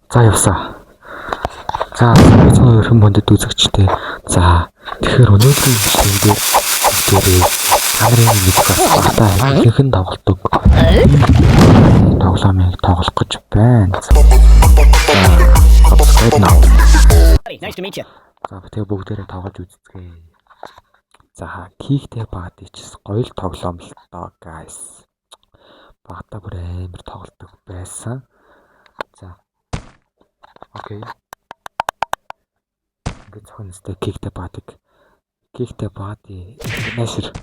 За явсаа. За сайн өрхөн бондөд үзэгчтэй. За тэгэхээр өнөөдрийн бичлэг дээр бүгдээрээ та нарын мэдэх бас багтаа ихэнх тоглолтог тоглоомыг тоглох гэж байна. За subscribe now. Nice to meet you. За тэгээ бүгдээрээ тоглож үзцгээе. За Kick the Buddy ч гоё л тоглоом л доо, guys. Багтаа бүр амар тоглолдог байсан. За. Okay. Ингээд зөвхөн өстэй Kick the Buddy Kick the Buddy Nasher.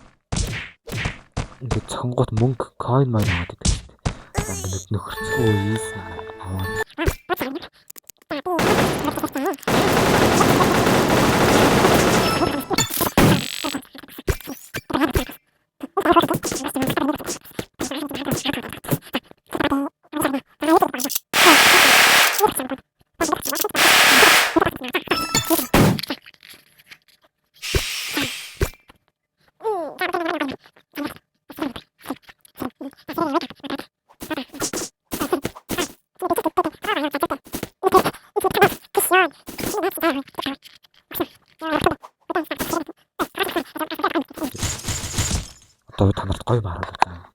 Ингээд цохингууд мөнгө coin майн аваад идэг шүү дээ. За ингээд нөхөрцгөө ийсэн аваад. Одоо та нарт гоё маруулаа заа.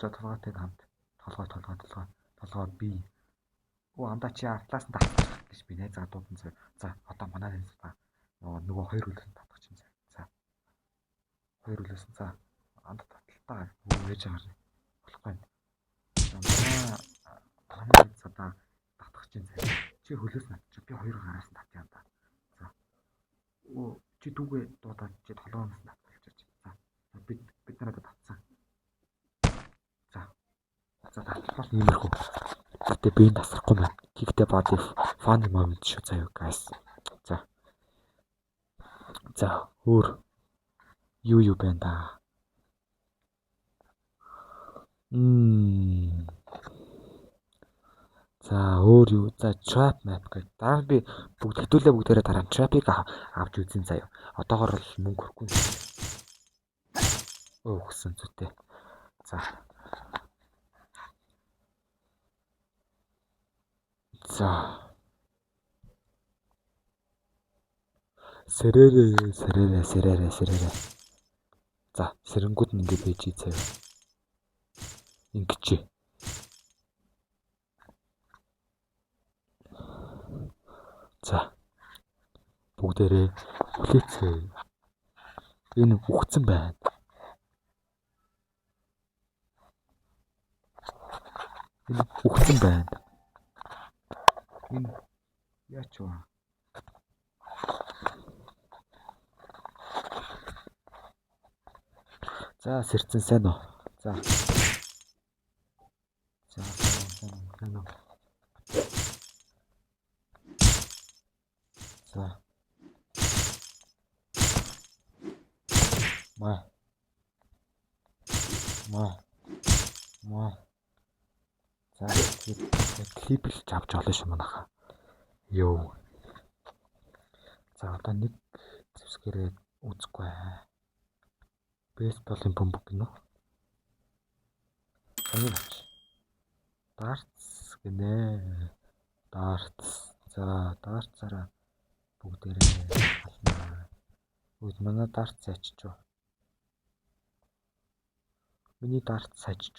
За толгойтой хамт. Толгой толгой толгой толгой би. Оо андаа чи артлаас нь татчих гэж би найзаа дуудан зөө. За одоо манай найз та нөгөө хоёр үлээс нь татах чинь зөө. За. Хоёр үлээс нь за анд таталтаа нөгөө ээж агаар болохгүй. За манай найз одоо татах чинь зөө. Чи хөлөөс нь татчих, би хоёр гараас нь татъя даа. За. Оо чи дүүгээ дуудаад чи толгоноос нь татгалчих. За. Бид нар одоо татсан. За. За татвал иймэрхүү. Гэтэ би энэ тасрахгүй байна. Kick the Buddy funny moment шүү заяа, guys. За. За өөр юу юу байна да? За өөр юу? За trap map гэдэг. Дараа нь би бүгд хэдүүлээ бүгдээрээ дараа нь trap-ыг авч үзэн заяа. Одоогор л мөнгө өрөхгүй. Өө өгсөн зүтэй. За. За. Сэрээрээ, сэрээрээ, сэрээрээ, сэрээрээ. За, сэрэнгүүд нь ингэ байж заяа. Ингэчээ. За. Бүгдээрээ хүлээцгээе. Энэ үхсэн байна. Энэ үхсэн байна. Энэ яач вэ? За сэрцэн сайн уу? За. За сайн уу, сайн уу? За. Ма. Ма. Ма. За клип л авч олно шүү манайхаа. Йоо. За одоо нэг зэвсгэрээ үзэхгүй. Бейсболын бөмбөг гинэ. Соёл авч. Дартс гинэ. Дартс. За дартсаараа бүгдээрээ алнаа. Үгүй манай дартс ячиж. Миний дартс сажиж.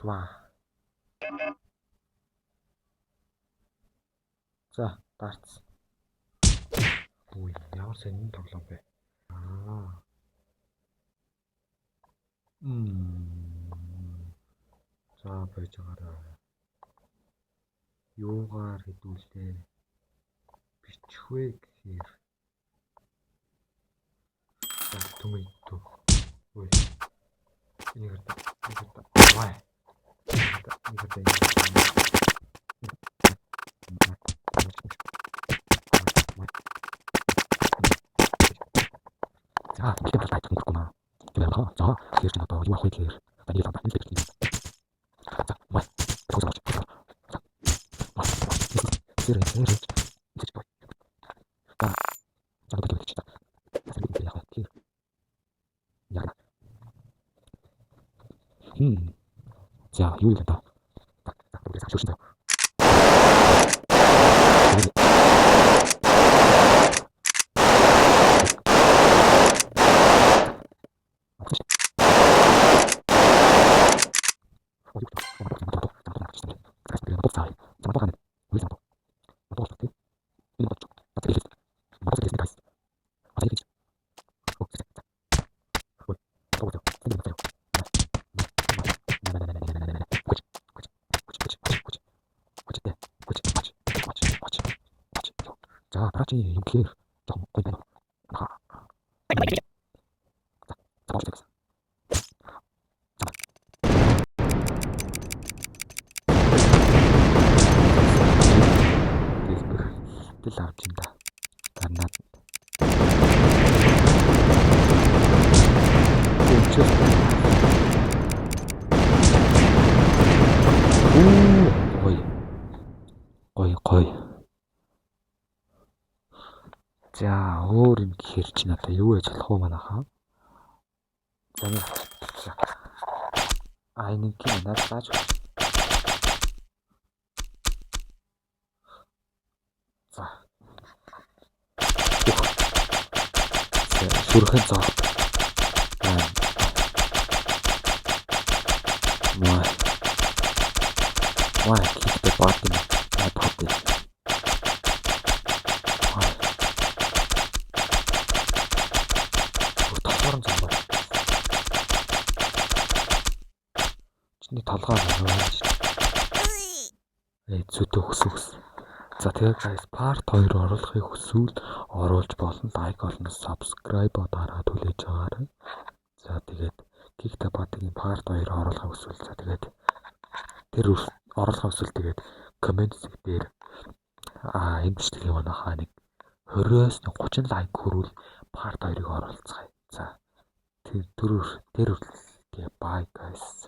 За дартс. Үгүй ямар сонин тоглоом бэ? Аа. За байж байгаарай. Юугаар хэдүүлээ бичих вэ гэхээр за түмээ төв. Ой. Энийг энийг вай. Энийг За тэгэхээр бол тайлбар өнгөрөхгүй маа. Тэгэхээр за тэгэхээр чинь одоо юу авах вэ гэхээр за нэг л нэг л. За май. За. Сэрэ сэрэ. За. За одоо гэж за. За яг тэр. Яа. юу юм да. За, шүршин заяа. За, дараагийн юм гэхээр жоохон гоё байна. За, болж байгаа. Тэл авч юм да. Гарнаад. Оо, гоё. Гоё, гоё. За, өөр юм гэхэр чи надаа юу яаж болох вэ манайхаа? За, нэг. А, энэ юм надад зааж өгч. За. Сүрхэн зоо. Маа. Маа, kick the button. My body. Маа. Толгоорон зомбоо. Чиний толгой байна. Эй, зүйтэй хөсөкс. За, тэгээ guys, part 2 оруулахыг хүсвэл оруулж болно. Like болон subscribe дараад хүлээж аваарай. За, тэгээд Kick the Buddy-гийн part 2 оруулахыг хүсвэл, за, тэгээд тэр оруулахыг хүсвэл тэгээд comment хэсэг дээр энэ бичлэгийн манайхаа нэг 20-оос 30 like хүрвэл part 2-ыг оруулцгаая. За, тэр тэр тэр тэгээ bye, guys.